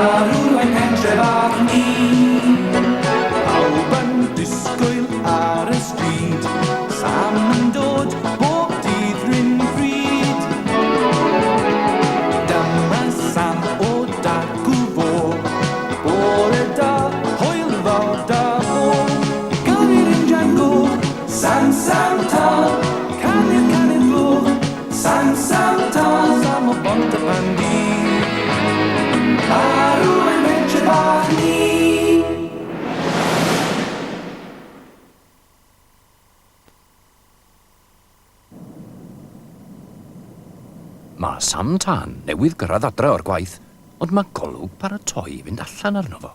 Arw ein pentre bach ni. Pawb yn disgwyl ar y stryd, Sam yn dod bob dydd rhywun bryd. Dyma Sam o dacw fo, bore da, hwyl fawr da fo. Gyrru'r injan goch, Sam, Sam tân, canu'r canu'r gloch, Sam, Sam tân, Sam o Bont y Pandy. Arw ein pentre bach ni. Mae Sam Tân newydd gyrraedd adre o'r gwaith, ond mae golwg paratoi i fynd allan arno fo.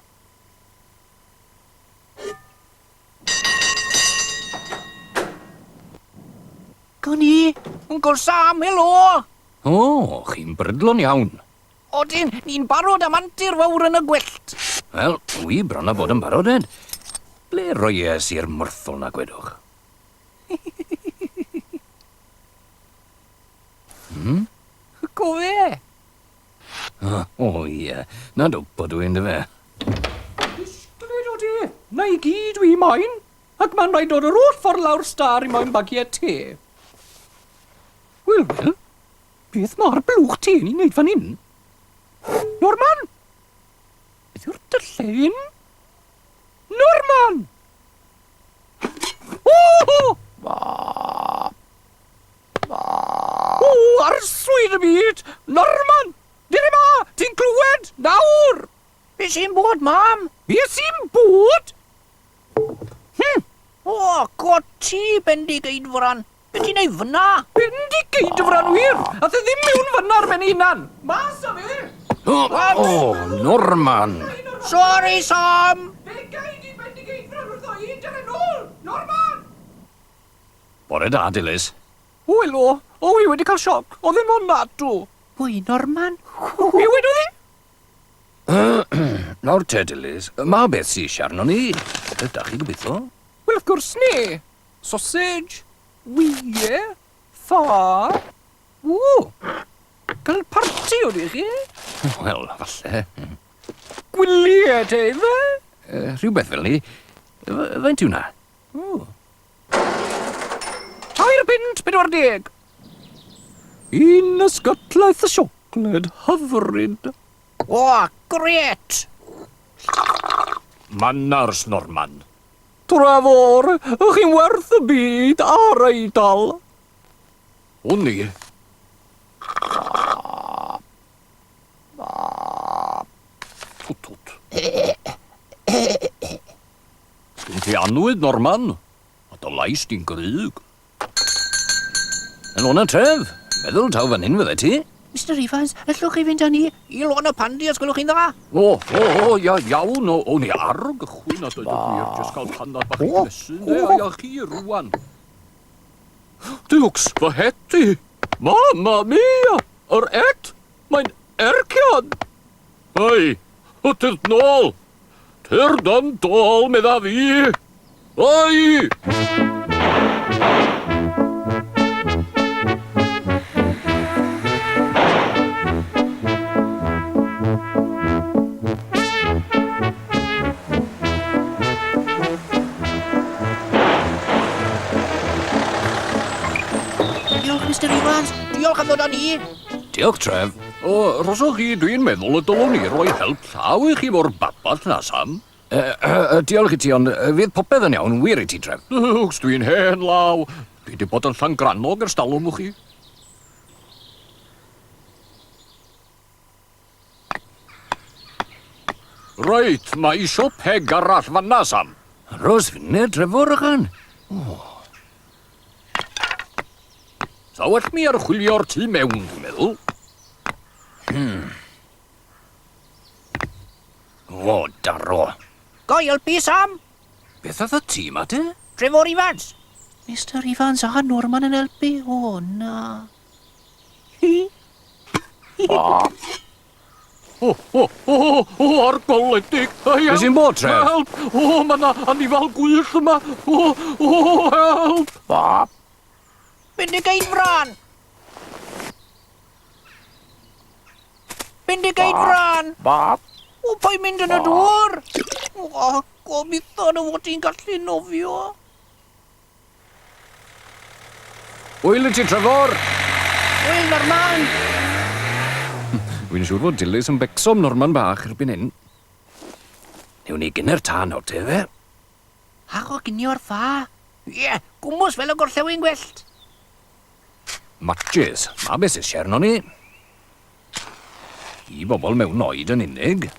Gwn i! Wncwl Sam, helo! O, chi'n brydlon iawn. Odyn, ni'n barod am antur fawr yn y gwyllt. Wel, wi bron a bod yn barod, Ed. Ble roies i'r morthwl 'na, gwedwch? Hmm? Co fe! O, ie. Na dwp ydw i, yndyfe? Disgled o de! Na i gyd wi moyn! Ac ma'n rhaid dod yr holl ffordd lawr star i moyn bagiau te. Wel, wel, beth ma'r blwch te yn ei wneud fan hyn? Norman! Beth yw'r tyllau hyn? Norman! O! O, arswyd y byd! Norman! Dere 'ma! Ti'n clywed? Nawr! Be sy'n bod, mam? Be sy'n bod? Hm! O, co ti, Bendigeidfran! Be ti'n neud fyna? Bendigeidfran wir! Ath e ddim mewn fyna ar ben ei hunan! Mas â fe! O, o, Norman! Sori, Sam! Fe gei di Bendigeidfran wrtho i, dere nôl! Norman! Bore da, Dilys. O, helo! O, wi wedi cael sioc! O'dd e mor nadw! Pwy, Norman? Be wedodd hi? Nawr te, Dilys, ma' beth sy eisiau arnon ni. Ydach chi gobeithio? Wel, wrth gwrs ni! Sausage, wyau, ffa... Ww! Cael parti ydych chi? Wel, falle. Gwyliau te, ife? Rhywbeth fel 'ny. Faint yw 'na? O. £3.40. Un ysgytlaeth y siocled hyfryd. O, grêt! Manners, Norman. Trefor, ych chi'n werth y byd a'r Eidal. Wn i. Twt twt. Sgyn ti annwyd, Norman? A dy lais di'n grug. Yn lôn y tref. Meddwl taw fan hyn fydde ti. Mister Evans, ellwch chi fynd â ni i Lôn y Pandy os gwelwch chi'n dda? O, o, o, ia, iawn, o, o'n i ar gychwyn a dweud y gwir, jyst cael panad bach i gnesu, ynde, a ia chi rwan. Duwcs, fy het i! Mamma mia! Yr et! Mae'n ercian! Hei, y tyrd nôl! Tyrd yn dôl, medda fi! Hei! Diolch, Mister Evans. Diolch am ddod â ni. Diolch, Trev. O, rhoswch chi, dwi'n meddwl y dylwn i roi help llaw i chi fo'r babell 'na, Sam. Diolch i ti, ond fydd popeth yn iawn, wir i ti, Trev. Duwcs, dwi'n hen law. Dwi 'di bod yn Llangrannog ers talwm, wch chi. Reit, mae isio peg arall fan'na, Sam. Ros finne, Trefor, ychan. O. Sa well mi archwilio'r tu mewn, dwi'n meddwl. O, daro. Go i helpu, Sam? Beth oedd y tîm ma te? Trefor Evans. Mister Evans a Norman yn helpu? O, na. O, o, o, o, argolledig! Be sy'n bod, Trev? Help! O, mae yna anifal gwyllt yma! O, o, help! Bendigeidfran! Bendigeidfran! paid mynd yn y dŵr! O, gobeithio dy fod ti'n gallu nofio. Hwyl i ti, Trefor! Hwyl, Norman! Wy'n siŵr fod Dilys yn becso am Norman bach erbyn hyn. Newn ni gynnu'r tân nawr te, fe? A choginio'r ffa. Ie, gwmws fel y gorllewin gwyllt. Matches. Ma beth sydd eisiau arnon ni. I bobl mewn oed yn unig.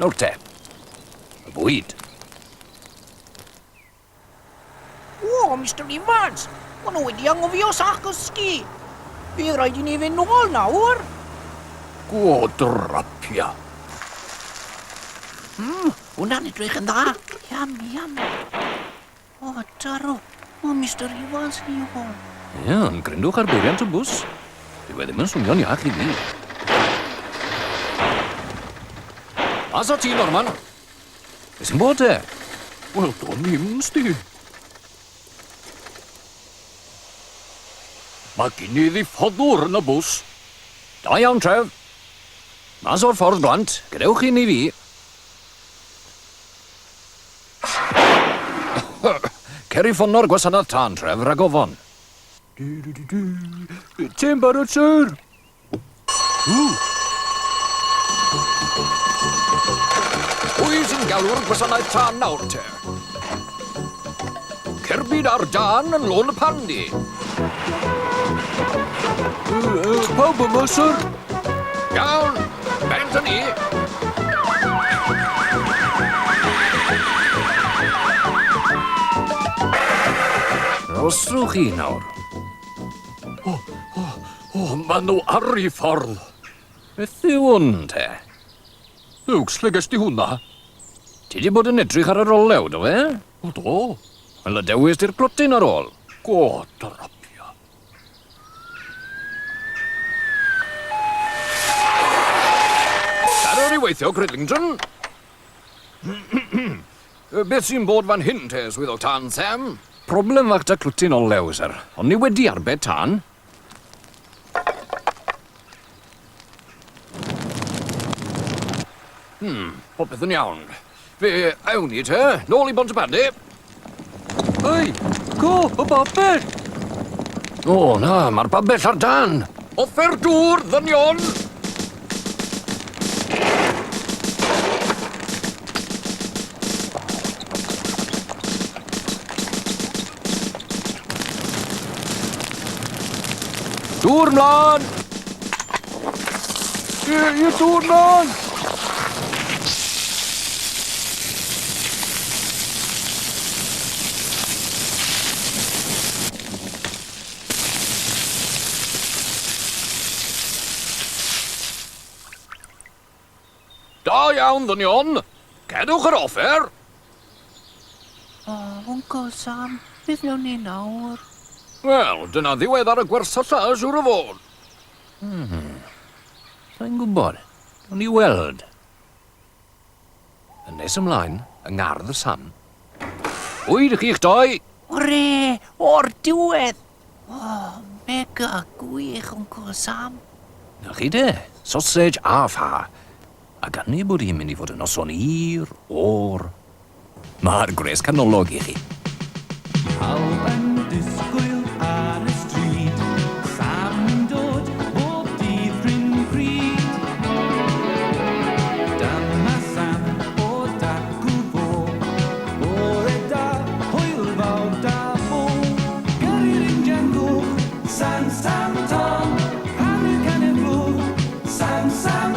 Nawr te. Y bwyd. O, Mister Evans, maen nhw wedi anghofio sach gysgu. Bydd rhaid i ni fynd nôl nawr. Go drapia. Hwnna'n edrych yn dda. Yum, yum. O, taro. O, Mister Evans ni ôl. Ie, ond gryndwch ar beiriant y bws. Dyw e ddim yn swnio'n iach i fi. Mas o ti, Norman. Be sy'n bod te? Wel, do'n i'm, sti. Mae gen i ddiffoddwr yn y bws. Da iawn, Trev. Mas o'r ffordd, blant. Gadewch un i fi. Cer i ffono'r gwasanaeth tân, Trev, rhag ofon. Ti'n barod, sir? Pwy sy'n galw'r gwasanaeth tân nawr, te? Cerbyd ar dân yn Lôn y Pandy. Pawb yma, sir? Iawn, bent â ni. Roswch chi nawr. O, o, o, maen nhw ar eu ffordd. Beth yw hwn, te? Luke, lle ges di hwnna? Ti di bod yn edrych ar yr olew, do fe? O, do. Wel, y dewis di'r clotyn ar ôl. Go, drapia. Barod i weithio, Cridlington? Beth sy'n bod fan hyn, te, swyddog tân, Sam? Problem fach 'da clwtyn olew, syr. Ond ni wedi arbed tân. Popeth yn iawn. Fe awn ni te, nôl i Bontypandy. Ei, co, y babell! O, na, mae'r babell ar dân. Offer dŵr, ddynion! Dŵr mlaen! Ie, ie, dŵr mlaen! Da iawn, ddynion! Cedwch yr offer! O, Uncle Sam, beth wnawn ni nawr? Wel, dyna ddiwedd ar y gwersylla, siŵr o fod. Sa'n gwybod. Gawn ni weld. Yn nes ymlaen, yng ngardd Sam. Bwyd i chi'ch doi! Hwre! O'r diwedd! O, mega gwych, Uncle Sam. Na chi de, sausage a ffa. A gan ei bod hi'n mynd i fod yn noson hir, oer, mae'r gwres canolog i chi. Pawb yn disgwyl ar y stryd, Sam yn dod bob dydd rhywun pryd. Dyma Sam o dacw fo, bore da, hwyl fawr da bo. Gyrru'r injan goch, Sam, Sam, Tom, canu'r canu'r gloch, Sam, Sam.